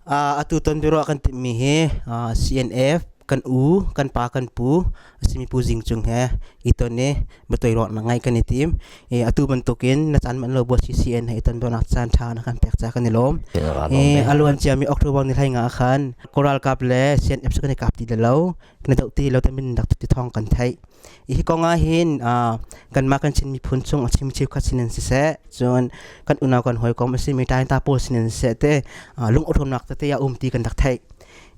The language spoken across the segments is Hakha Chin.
Atu ton biaruah kan timhmi hi CNF kan u, kan pa, kan pu a simi Pu Zing Cung he i ton i biatoi ruahnak ngai kan i tim. I atu bantukin na caan manh lo bu CCN he i ton biaruahnak caan ṭha na kan pek ca kan i lawm. I a luan ciami October ni hlei nga ah khan Kawl ralkap le CNF cu kan i kap ti lo, kan i doh ti lo ti min rak ti thawng kan theih. Hi kong ah hin kanmah kan Chin miphun chung a chim cheukhat sin in siseh, cun kan unau kan hawikom a simi Tainta pawl sin in siseh te lung awṭawmnak tete a um ti kan rak theih.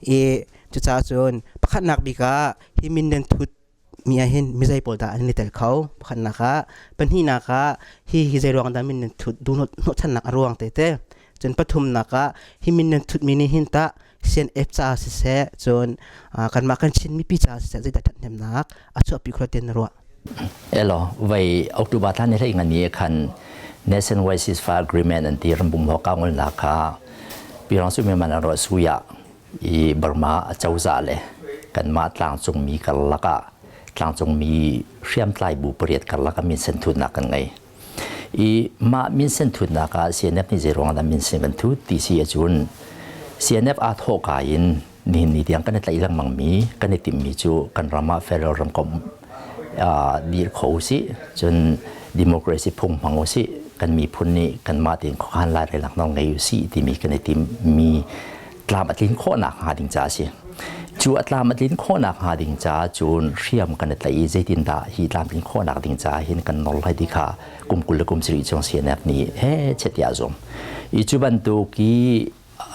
I cucaah cun pakhatnak bik ah hi min nan thut mi ah hin mizei pawl dah an i tel kho pakhatnak ah pahnihnak ah hi hi zei ruang dah min nan thut duh hnawhchannak a ruang tete cun pathumnak ah hi min nan thutmi nih hin tah CNF caah siseh cun kanmah kan Chin mipi caah siseh zeidah ṭhathnemnak a chuahpi kho tiah na ruah? Elo vai October thla ni hlei ngan ni khan Nationwide Ceasefire Agreement an ti rambum ho ka ngol na kha pirang su me man ro suya i Burma acozah le kanmah tlangcung mi karlak ah tlangcung mi hriamtlai bu pariat karlak ah minsen thutnak kan ngei. I mah minsen thutnak ah CNF nih zeiruang dah minsen kan thut ti si ahcun CNF aa thawhka in nihin ni tiang kan i tlaih lengmang mi kan i timhmi cu kan ram ah federal ramkomh dir kho usih cun democracy phung hmang usih kan miphun nih kanmah tein khuakhan lairelnak nawl ngei usih timi kan i timhmi tlam a tlin khawhnak hnga ding ca a si. Cu a tlam a tlin khawhnak hnga ding caah cun hriam kan i tlaih i zeitindah hi tlamtlin khawhnak ding caah hin kan nawl lai ti kha kum 20 le kum sarih chung CNF nih he chet tiah a zum. I cu bantuk i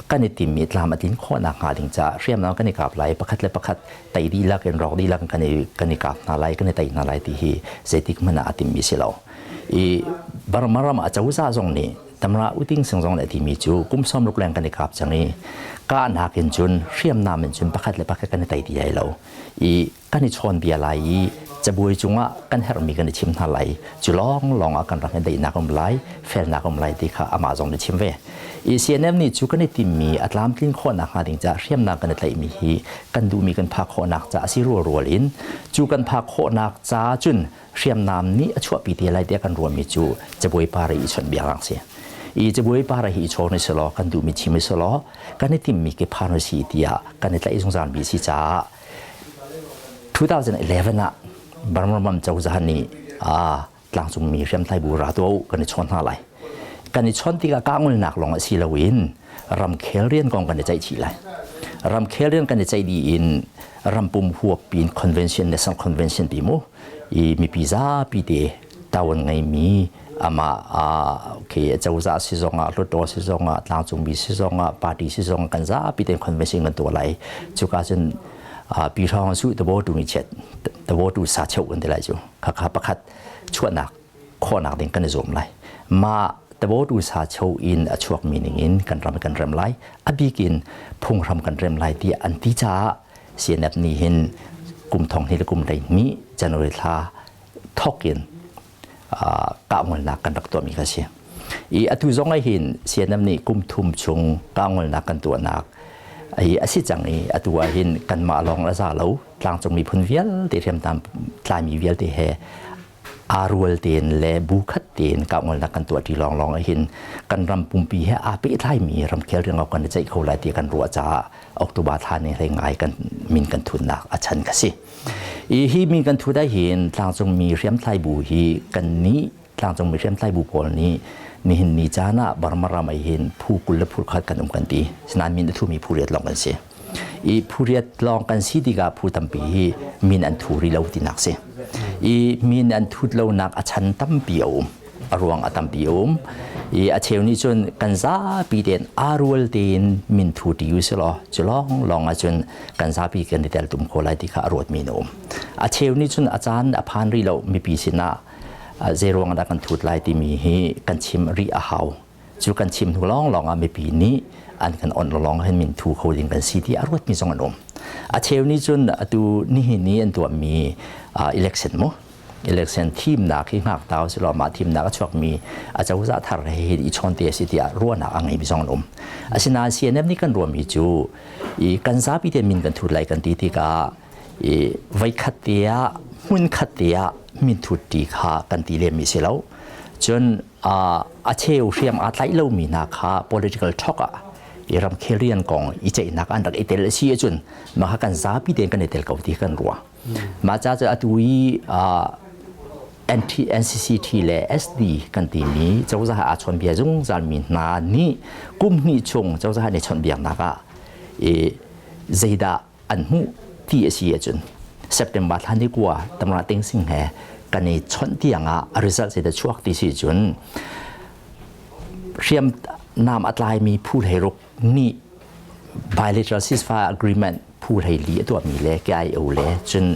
kan i timmi tlam a tlin khawhnak hnga ding caah hriamnam kan i kap lai pakhat le pakhat tei dihlak in rawk dihlak in kan i kap hna lai kan i tei hna lai ti hi zeitik hmanh ah a timmi si lo. I Burma ram ah cozah zong nih Tamra uting sing zong le timi cu kum 60 leng kan i kap cang i kahnak in cun hriamnam in cun pakhat le pakhat kan i tei ti lai lo i kan i chawn bia lai i cabuai cungah kan herhmi kan i chim hna lai cu lawng lawng ah kan ram hi daihnak um lai felnak um lai ti kha amah zong nih chim ve i CNM nih cu kan i timmi a tlamtlin khawhnak hnga ding caah hriamnam kan i tlaihmi hi kan duhmi kan phak khawhnak caah a si rualrual in cu kan phak khawhnak ca cun hriamnam nih a chuahpi te lai tiah kan ruahmi cu cabuai par i chawnh bia lang si i cabuai par hi i chawn i selaw kan duhmi chim i selaw kan i timmi ke phan si tiah kan i tlaih zungzal mi si caah 2011 ah Burma ram cozah nih tlangcungmi hriamtlai bu ra tuah u kan i chawn hna lai kan i chawn tikah kahngolnak lawng a si loin ramkhel rian kong kan i ceih chih lai ramkhel rian kan i ceih dih in rampum huap pin convention national convention ti mu i mipi zapi te tawan ngeimi ama okay cozah si zong ah hluttaw si zong ah tlangcungmi si zong ah party si zong kan zapi te convention kan tuah lai cuka cun pi hrawng su tabo tu ni chet tabo tu sa cheu kan ti lai cu khakha pakhat chuahnak khawhnak ding kan i zuam lai ma tabo tu sa cheu in a chuakmi ning in kan ram kan rem lai a bikin phunghram kan rem lai ti an ti caah CNF nih hin kum thong hnih le kum hleihnih January thla thok in kahngolnak kan rak tuahmi kha si. I atu zong ah hin CNF nih kum thum chung kahngolnak kan tuahnak hi a si cang i atu ah hin kanmah lawng a za lo tlangcung miphun vialte hriamnam tlaimi vialte he aa rual tein le bu khat tein kahngolnak kan tuah ṭi lawnglawng ah hin kan ram pumpi he aa pehtlaimi ramkhel riangau kan i ceih kho lai ti kan ruah caah October thla ni hlei ngai kan min kan thutnak a chan kha si. I hi min kan thut ah hin tlangcung mi hriamtlai bu hi kan nih tlangcung mi hriamtlai bu pawl nih nihin ni caan ah Burma ram ah hin phu 20 le phu khat kan um kan ti. Sinain min a thumi phu riat lawng kan si. I phu riat lawng kan si tikah phu tampi hi min an thu rih lo tinak si. I min an thut lonak a chan tampi a um. A ruang a tampi a um. I a cheu nih cun kan zapi tein aa rual tein min thu ti u si law cu lawng lawng ahcun kan zapi kan i tel tum kho lai ti kha a ruatmi na um. A cheu nih cun a caan a phan rih lo mipi sinah zei ruang dah kan thut lai timi hi kan chim rih a hau. Cu kan chim hnu lawnglawng ah mipi nih an kan on lawng hin min thu kho ding kan si ti a ruatmi zong an um. A cheu nih cun atu nihin ni an tuahmi election mu election thimnak hi ngakta si law mah thimnak a chuakmi a cozah thar he i chawn te a si tiah ruahnak a ngeimi zong an um. Asinain CNF nih kan ruahmi cu i kan zapi te min kan thut lai kan ti tikah i voikhat te ah hmun khat te ah min thut ti kha kan ti lemmi si lo. Cun a cheu hriam aa tlaih lomi hna kha political talk ah I ramkhel rian kong i ceihnak an rak i tel a si ahcun mah kha kan zapi tein kan i tel ko ti kan ruah. Mah ca cu atu i NCCT le SD kan timi cozah aa chawnbia zungzalmi hna nih kum hnih chung cozah nih chawnhbiaknak ah i zeidah an hmuh ti a si ahcun September thla ni kua Tamra Ting Sing he kan i chawnh tiang ah a result zeidah chuak ti si cun hriamnam a tlaimi phu hleiruk nih bilateral ceasefire agreement phu hleili a tuahmi le KIO le cun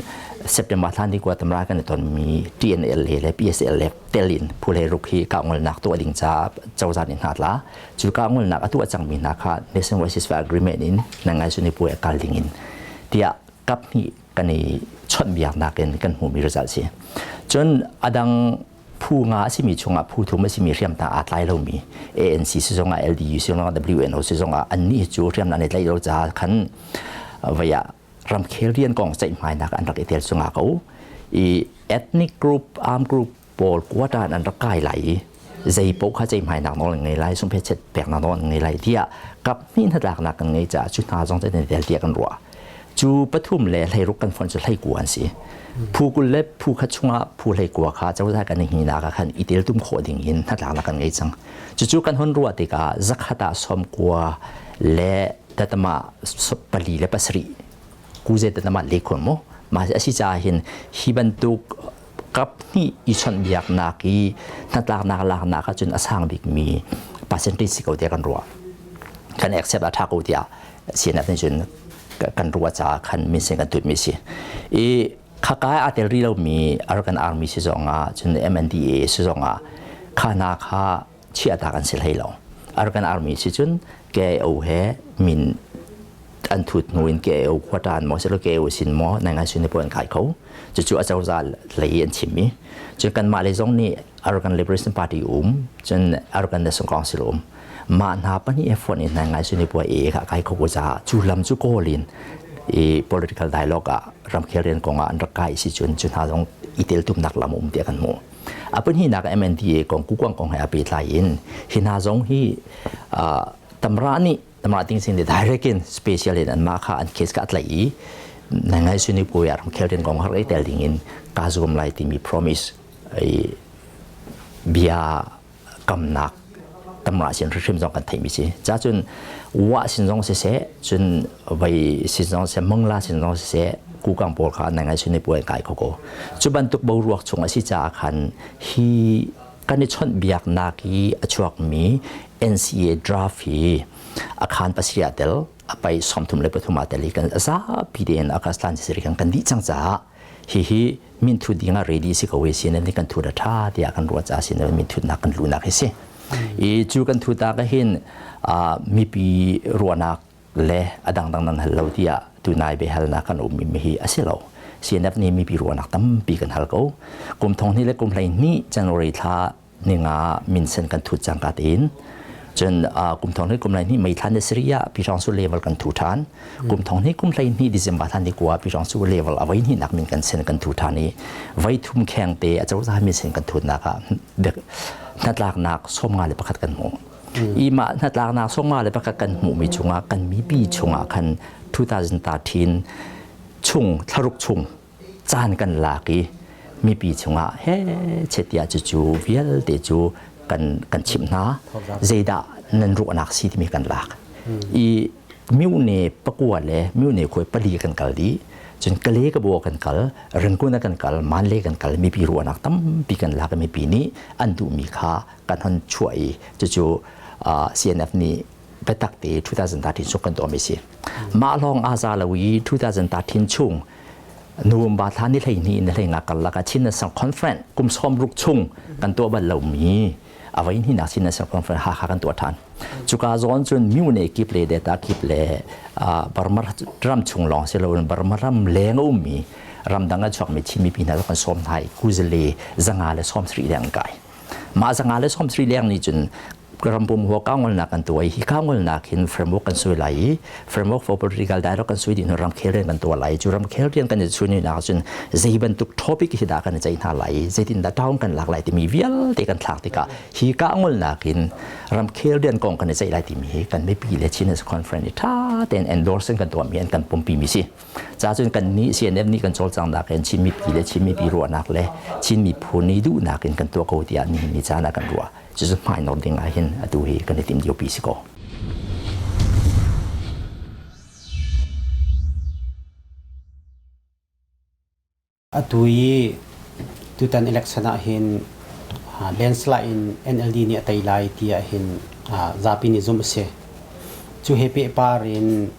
September thla ni kua Tamra kan i tonmi TNLA le PSLF tel in phu hleiruk hi kahngolnak tuah ding caah cozah nih hna tla. Cu kahngolnak a tuah cangmi hna kha nationwide ceasefire agreement in nangai suni puai a kal ding in tiah kap hnih kan i chawnhbiaknak in kan hmuhmi result si. Cun adang phu nga a simi chungah phu thum a simi hriamnam aa tlai lomi ANC si zongah LDU si zongah WNO si zongah annih cu hriamnam an i tlaih lo caah khan vei ah ramkhel rian kong ceihmainak an rak i tel chungah ko i ethnic group arm group pawl quota an rak kai lai i zei paoh kha ceihmainak nawl an ngei lai sungphet peknak nawl an ngei lai tiah kap hnih hnatlaknak kan ngei caah cu hna zong cu tel tiah kan ruah. Cu pathum le hleiruk kan fonh cu hleikua an si. Phu 20 le phu khat chungah phu 19 kha cozah kan i hninak ah khan i teltum khawh ding in hnatlaknak kan ngei cang. Cucu kan hun ruah tikah zakhat ah 90 le tatama pali le pasarih kuze tatama le khon mu ma asi caah hin hi bantuk kap hnih i chawnhbiaknak i hnatlaknak laknak ahcun a sang bikmi percentage si ko tiah kan ruah. Kan accept a ṭha ko tiah CNF nih cun kan ruah caah khan minsen kan tutmi si. I khaka aa tel rih lomi Arakan Army si zongah cun MNDA si zongah kha hna kha chiah ta kan si hlei lo. Arakan Army si cun KIO he min an thut hnu in KIO khuatan maw silo KIO sin maw nai ngai sun ni an kai kho. Cucu a cozah lei an chim i cun kanmah lei zong nih Arakan Liberation Party um cun Arakan National Council um mah hna pahnih he fonh in nai ngai sun ni puai e kha kai kho ko caah cu lam cu kawl in i political dialogue ah ramkhel rian kong ah an rak kai si cun cu hna zong i teltumnak lam um tiah kan hmuh. A pahnihnak MNDA kong kukuang kong he a pehtlai in hi hna zong hi Tamra nih Tamra Ting Sing nih direct in special in anmah kha an case kha a tlaih i ngai suni puai ah ramkhel rian kong har ei tel ding in ka zuam lai timi promise bia kamnak tamra sin hrimhrim zong kan theihmi si. Ca cun wa sin zong siseh, cun vai sin zong siseh, mangla sin zong siseh, kukang pawl kha nai ngai suni puai kai kho ko. Cu bantuk boruak chung a si caah khan hi kan i chawnh biaknak i a chuakmi NCA draft hi a khan pasarih ah tel, a pai 33 ah tel i kan zapi tein a kaslan sisiri kan kan dih cang caah hihi minthut ding ah ready si ko si nan kan thut a tha tiah kan ruah ca sin minthutnak kan luhnak hi si. I cu kan thut ah hin mipi ruahnak le a dangdang nan hal lo tiah tunai biahalnak kan um mi hi a si lo. CNF nih mipi ruahnak tampi kan hal ko. Kum thong hnih le kum 12 January thla ninga minsen kan thut cangka tein cun kum thong hnih kum 12 May thla ni sarih ah Pyidaungsu level kan thu ṭhan. Kum thong hnih kum 12 December thla ni kua Pyidaungsu level a voi hnihnak min kan sen kan thu ṭhan i voi thum kheng te a cozah minsen kan thutnak ah hnatlaknak 51 kan hmuh. I mah hnatlaknak 51 kan hmuhmi chungah kan mipi chungah khan 2013 chung thlaruk chung caan kan lak i mipi chungah he chetia cucu vialte cu kan kan chimh hna. Zeidah nan ruahnak si timi kan lak i myone pakua le myone khuai pali kan kal dih. Cun kale ka bo kan kal, Rangoon kan kal, Manle kan kal, mipi ruahnak tampi kan lak. Mipi nih an duhmi kha kan hon chuah i cucu CNF nih biatak te 2013 chung kan tuahmi si. Mah lawng aa za lo i 2013 chung November thla ni 12 ni 15 karlak ah Chin National Conference kum 60 chung kan tuah bal lomi a voi hnihnak Chin National Conference Hakha kan tuah ṭhan. Cuka zawn cun Myone kip le Data kip le Burma ram chung lawng si loin Burma ram leng a ummi ramdang a chuakmi Chin mipi hna kan sawm hna i kuzale 170 leng kai. Mah 170 leng nih cun rampum hua kaungolnak kan tuah i hi kaungolnak hin framework kan sui lai i framework for political dialogue kan sui dih hnu ramkhel rian kan tuah lai. Cu ramkhel rian kan i sui nak cun zei bantuk topic hi dah kan i ceih hna lai i zeitin dah town kan lak lai timi vialte kan thlak tikah hi kaungolnak in Ramkhel rian kong kan i ceih lai timi hi kan mipi le Chin Conference i ṭha tein endorse kan tuahmi an kan pumpi mi si. Ca cun kan nih CNF nih kan cawlcanghnak in Chin mipi le Chin mipi ruahnak le Chin miphun nih duhnak in kan tuah ko tiah nihin ni caan ah kan ruah. Cucu hmainor ding ah hin atu hi kan i tim liopi si ko. Atu i tutan election ah hin landslide in NLD nih a tei lai tiah hin zapi nih zumh a si. Cu he pehpar in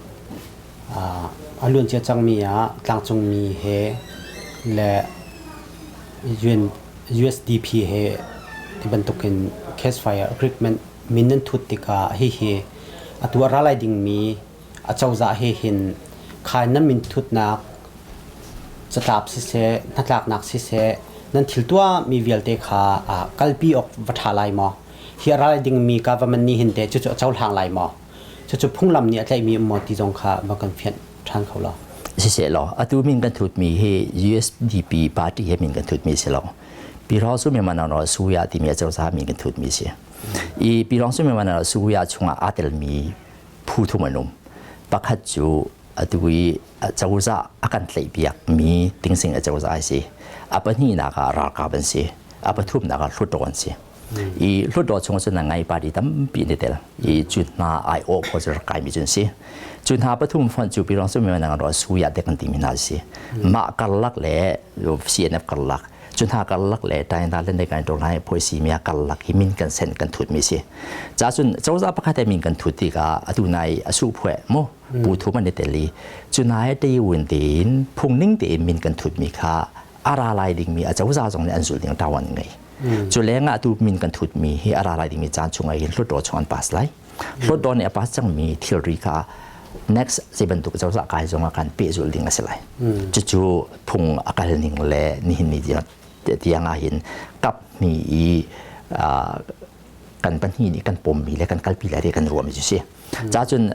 a luancia cangmi ah tlangcungmi he le USDP he ti bantukin ceasefire agreement min nan thut tikah hihi atu a ra lai dingmi acozah he hin khai nan min thutnak catlap siseh hnatlaknak siseh nan thil tuahmi vialte kha kalpi awk va ṭha lai maw? Hi a ral dingmi government nih hin teh cucu a cohlang lai maw? Cucu phunglam nih a tlaihmi um maw ti zong kha va kan fianh ṭhan kho law. Siseh law, atu min kan thutmi hi USDP party he min kan thutmi si lo. Pirausu Myanmar Suya timi acozah min kan thutmi si. I Pirausu Myanmar Suya chungah aa telmi phu thum an um. Pakhat cu atu i cozah a kan tlaihpiakmi tingsing a cozah a si. A pahnihnak ah ralkap an si. A pathumnak ah hluttaw an si. I hluttaw chung cun ngai party tampi an i tel. I cu hna aiawh pawl cu rak kaimi cu an si. Cu hna pathum fonh cu Pirong cu Myanmar ro suya te kan timi hna a si. Mah karlak le CNF karlak cu hna karlak le China le Nai kan lai phoisi mia karlak hi min kan sen kan thut mi si cha cun cozah pakhat min kan thut tikah atu nai asu phue mu pu thu man teli cu nai te win tin phung ning te min kan thut mi kha ara lai ding mi a cozah zong nih an zul ding tawan ngei cu lengah atu min kan thut mi hi ara lai ding mi caan chungah hin hlut ro chung an pass lai Hlawtdaw nih a pass cangmi thilri kha next zei bantuk cozah kai zong ah kan pehzulh ding a si lai. Cucu phung a kal ning le nihin ni tiang ah hin kap hni i kan pahnih nih kan pommi le kan kalpi lai ti kan ruahmi cu si. Ca cun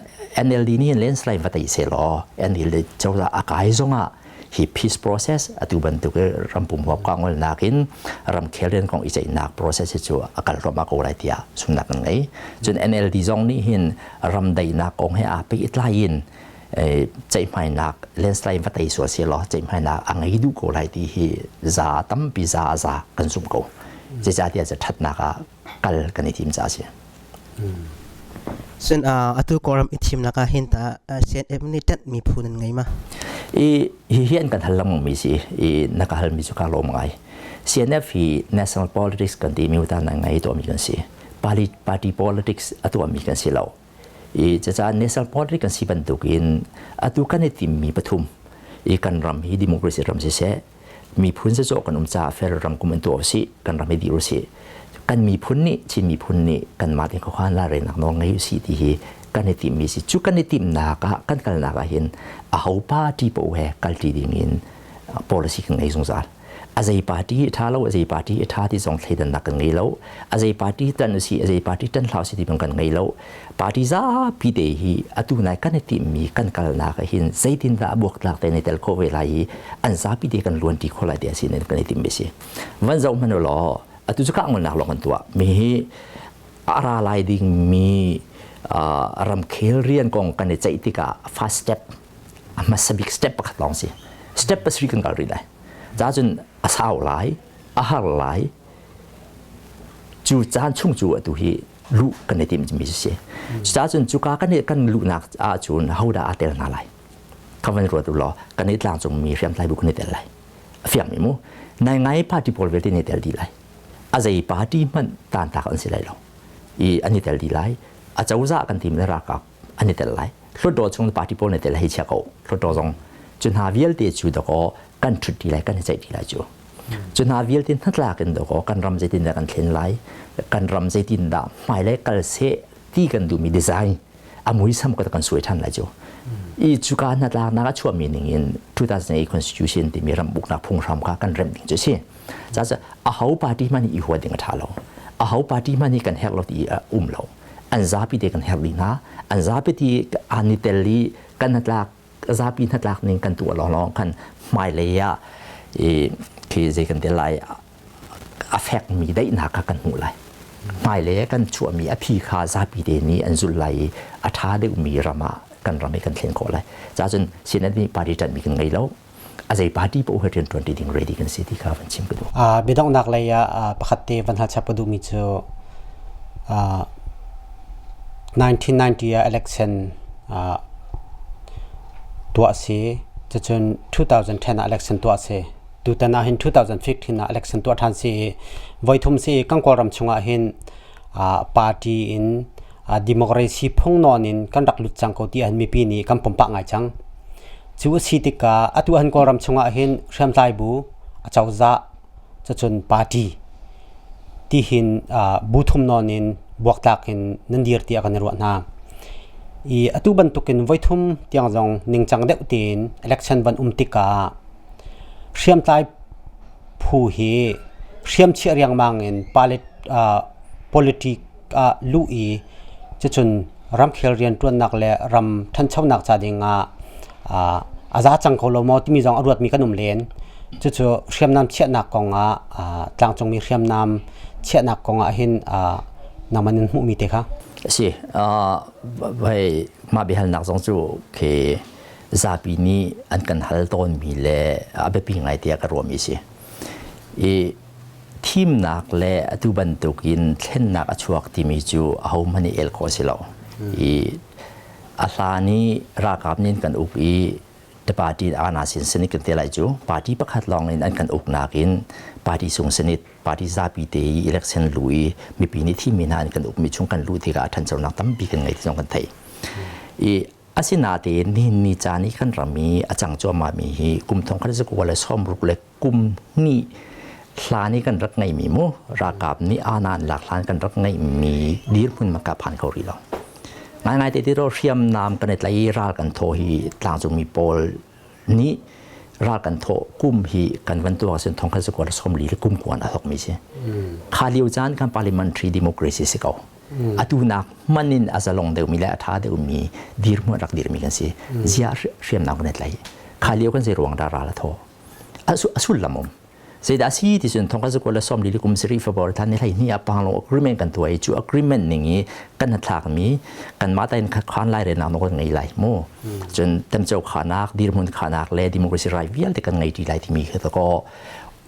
NLD nih hin landslide va tei seh law NLD cozah a kai zong ah hi peace process atu bantuk i rampum huap kangolnak in ramkhel rian kong i ceihnak process hi cu a kal ruahmah ko lai tiah sumnak kan ngei. Cun NLD zong nih hin ram daihnak kong he aa pehtlai in ceihmainak landslide va tei sual si law ceihmainak a ngei duh ko lai ti hi za tampi za za kan zumh ko. Zeicahtiah ṭhatnak ah kal kan i tim ca a si. Cun atu Kawlram i thimnak ah hin tah CNF nih ṭanhmi phu nan ngei ma? I hihi an kan hal lengmang mi si i na ka halmi cu ka lawm ngai. CNF hi national politics kan timi utan na ngei tuahmi kan si. Party, party politics a tuahmi kan si lo. I cacaah national politics kan si bantukin atu kan i timmi pathum i kan ram hi democracy ram siseh miphun sawsawh kan um caah fer ram kum an tuah usih kan ram hi dir usih kan miphun nih Chin miphun nih kanmah te khuakhan la renak nawl ngei usih ti hi kan i timmi si cu kan i timnak ah kan kalnak ah hin aho party paoh he kalṭi ding in policy kan ngei zungzal a zei party hi ṭha lo a zei party hi ṭha ti zong thleidannak kan ngei lo a zei party tan usih a zei party tan hlah usih ti bang kan ngei lo Party zapi te hi atu nai kan i timmi kan kalnak ah hin zeitindah a buaktlak te ne tel khawh ve lai i an zapi te kan luanṭi khawh lai ti a si ne kan i timmi si. Van zoh hmanh u law atu cu kahngolnak lawng kan tuah mi hi a ra lai dingmi ramkhel rian kong kan i ceih tikah first step a hmasa bik step pakhat lawng si. Step pasarih kan kal rih lai. Ca cun a sau lai, a har lai. Cu caan chung cu atu hi luh kan i timh mi si. Cucaah cun cuka kan i kan luhnak ahcun hodah aa tel hna lai? Kha van ruat u law kan i tlangcung mi hriamtlai bu kan i tel lai. A fiang mi mu. Nai ngai party pawl vialte ni tel dih lai. A zei party hmanh tantak an si lai lo. I an i tel dih lai. A cozah kan tim le ralkap an i tel lai. Hlutdaw chung party pawl ni tel hei chia ko. Hlutdaw zong cu hna vialte cu dakaw kan ṭhut ti lai kan i ceih ti lai cu. Cu hna vialte hnatlak in dawkaw kan ram zeitindah kan thlen lai, kan ram zeitindah hmailei kal seh ti kan duhmi design a muisam ka kan suai ṭhan lai cu. I cuka hnatlaknak a chuahmi ning in 2008 Constitution timi ram uknak phunghram kha kan remh ding cu a si. Caah aho party hmanh hi i huat ding a ṭha lo. Aho party hmanh hi kan herh lo ti a um lo. An zapi te kan herh dih hna. An zapi ti an i tel i kan hnatlak zapi hnatlak ning kan tuah lawnglawng khan hmailei ah i khi zei kan ti lai a fekmi daihnak kha kan hmuh lai. Hmailei kan chuahmi a phi kha zapi te nih an zulh lai i a ṭha deuhmi ram ah kan ram hi kan thlen khawh lai. Cacun CNF nih party ṭanhmi kan ngei lo. A zei party paoh he rian ṭuan ti ding ready kan si ti kha van chim ka duh. Biadonghnak lei ah pakhat te van hal chap ka duhmi cu 1990 ah election tuah a si. Cucun 2010 ah election tuah a si. Tutan ah hin 2015 ah election tuah ṭhan si i voithum si i kan Kawlram chungah hin party in democracy phung nawn in kan rak lut cang ko ti ahhin mipi nih kan pumpak ngai cang. Cu a si tikah atu ahhin Kawlram chungah hin hriamtlai bu, acozah, cucun party tihin bu thum nawn in buaktlak in nan dir tiah kan i ruah hna. I atu bantukin voithum tiang zong ningcang deuh tein election van um tikah Hriamtlai phu hi hriamchiah riangmang in politic ah luh i cucun ramkhel rianṭuannak le ram ṭhanchonak ca dingah a za cang ko lo maw timi zong a ruatmi kan um len. Cucu hriamnam chiahnak kongah tlangcungmi hriamnam chiahnak kongah hin nangmah nan hmuhmi te kha? Si, hei mah biahalnak zong cu khi zapi nih an kan hal tawnmi le a biapi ngai tiah ka ruahmi si. I thimnak le atu bantukin thlennak a chuak timi cu ahohmanh nih el khawh a si lo. I a hlan i ralkap nih an kan uk i the party ana sin senit kan te lai cu party pakhat lawng in an kan uknak in party sung senit party zapi te i election lu i mipi nih thimmi hna an kan ukmi chung kan luh tikah ṭhanchonak tampi kan ngei ti zong kan thei. I Asinain nihin ni caan i kan ram i a cang cuahmahmi hi kum thong khat zakua le sawmruk le kum hnih hlan i kan rak ngeihmi mu ralkap nih aana an lak hlan kan rak ngeihmi dirhmun man ka phan kho rih lo. Ngaingai te ti ro hriamnam kan i tlaih i ral kan thaw hi tlangcungmi pawl nih ral kan thawh kum hi kan van tuak ahcun thong khat zakua le sawmli le kum kuan a thawkmi si. Kha lio caan kan parliamentary democracy si ko. Atu nak hman in a zalong deuhmi le a ṭha deuhmi dirhmun rak dirmi kan si. Ziah hriamnam kan i tlaih. Kha lio kan zei ruang dah ral a thaw. A sullam um. Zeidah si ti cun thong khat zakua le sawmli le kum sarih February thla ni 12 ah Panglong agreement kan tuah i cu agreement ning i kan hnatlakmi kanmah ta in khan lai relnak nawl kan ngei lai mu. Cun temco khanak, dirhmun khanak le democracy right vialte kan ngei ṭi lai timi khi kaw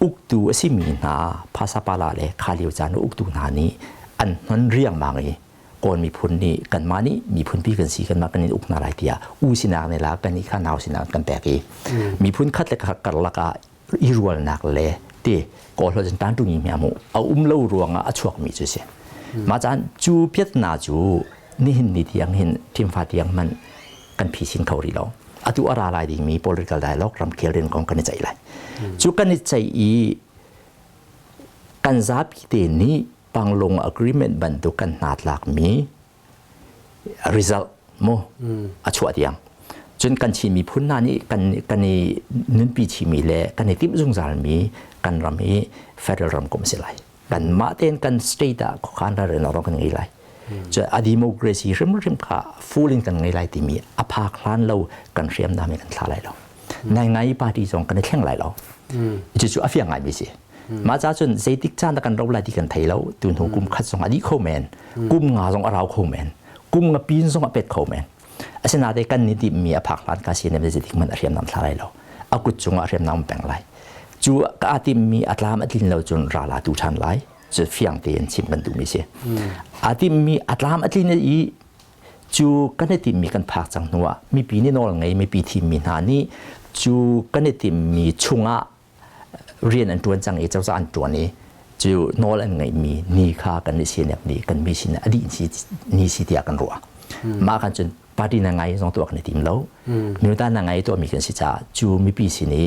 uktu a simi hna phasapala le kha lio caan uktu hna nih an hnon riangmang i Kawl miphun nih kanmah nih miphunpi kan si kanmah kan in uk hna lai tiah u sinak ne la kan i kha nau sinak kan pek i miphun khat le khat karlak ah i rualnak le ti Kawl holh cun tan tu ni mu a um lo ruangah a chuakmi cu si mah caan cu piatna cu nihin ni tiang hin thimfa tiang man kan phisin kho rih lo atu a ra lai dingmi political dialogue ramkhel rian kong kan i ceih lai cu kan i ceih i kan zapi te nih Panglong agreement bantuk kan hnatlakmi result mu a chuah tiang cun kan Chin miphun hna nih kan kan i nunpi chimi le kan i timh zungzalmi kan ram hi federal ramkomh si lai kanmah tein kan state ah khuakhan ralrinnak kan ngei lai cu a democracy hrimhrim kha full in kan ngei lai timi a phak hlan lo kan hriamnam in kan thla lai lo ngai ngai party zong kan i thleng lai lo cucu a fiang ngaimi si mah ca cun zeitik caan dah kan ro lai ti kan thei lo tu hnu kum khat zong a dih kho men kum nga zong a rau kho men kum nga pin zong a pet kho men asinain kan ni timmi a phak hlan ka si ne zeitik hmanh a hriamnam thla lai lo a kut cungah hriamnam peng lai cu ka timmi a tlam a tlin lo cun ral a tu ṭhan lai cu fiang tein chim kan duhmi si a timmi a tlam a tlin i cu kan i timmi kan phak cang hnuah mipi nih nawl ngei mipi thimmi hna nih cu kan i timmi chungah rian an ṭuan cang i cozah an ṭuan i cu nawl an ngeihmi ni kha kan i sinek ni kan mi sin a dih ni si tiah kan ruah mah kan cun party na ngai zong tuah kan i tim lo miuta na ngai tuahmi kan si caah cu mipi sin i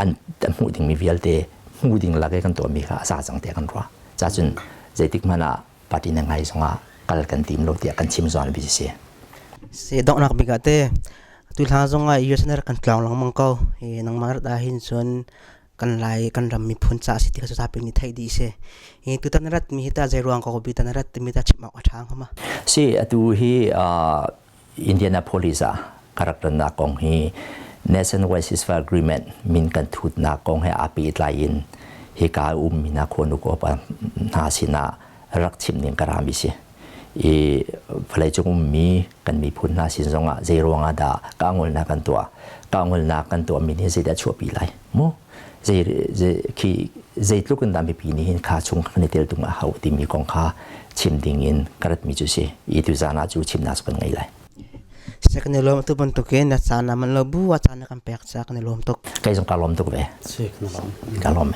an hmuh dingmi vialte hmu ding lak i kan tuahmi kha a za cang tiah kan ruah ca cun zeitik hmanh ah party na ngai zongah kal kan tim lo tiah kan chim zuan bi si si donghnak bik ah te tu hla zongah US na kan tlawng lengmang ko i nangmah rat ah hin cun kan lai kan ram miphun ca si ti kha zapi nih theih dih si i tutan rat mi hi ta zei ruang ko bi tan rat timi ta chim awk a ṭha hnga ma si atu hi Indianapolis ah ka rak rannak kong hi Nationwide Ceasefire Agreement min kan thutnak kong he aa pehtlai in hika ummi hna khuanu khuapa hna sinah rak chim ding ka rami si. I vawleicung ummi kan miphun hna sin zongah zei ruangah dah kahngolnak kan tuah, kahngolnak kan tuahmi nih zeidah chuahpi lai mu? Zei khi zeitluk in dah mipi nih hin kha chung kan i tel tung a hau timi kong kha chim ding in ka ratmi cu si. I tuzan ah cu chimnak cu kan ngei lai. Seh kan i lawm tu bantukin na caan na man lo bu a caan na kan pek ca kan i lawm tuk. Kei zong ka lawm tuk ve. Si kan lawm. Ka lawm.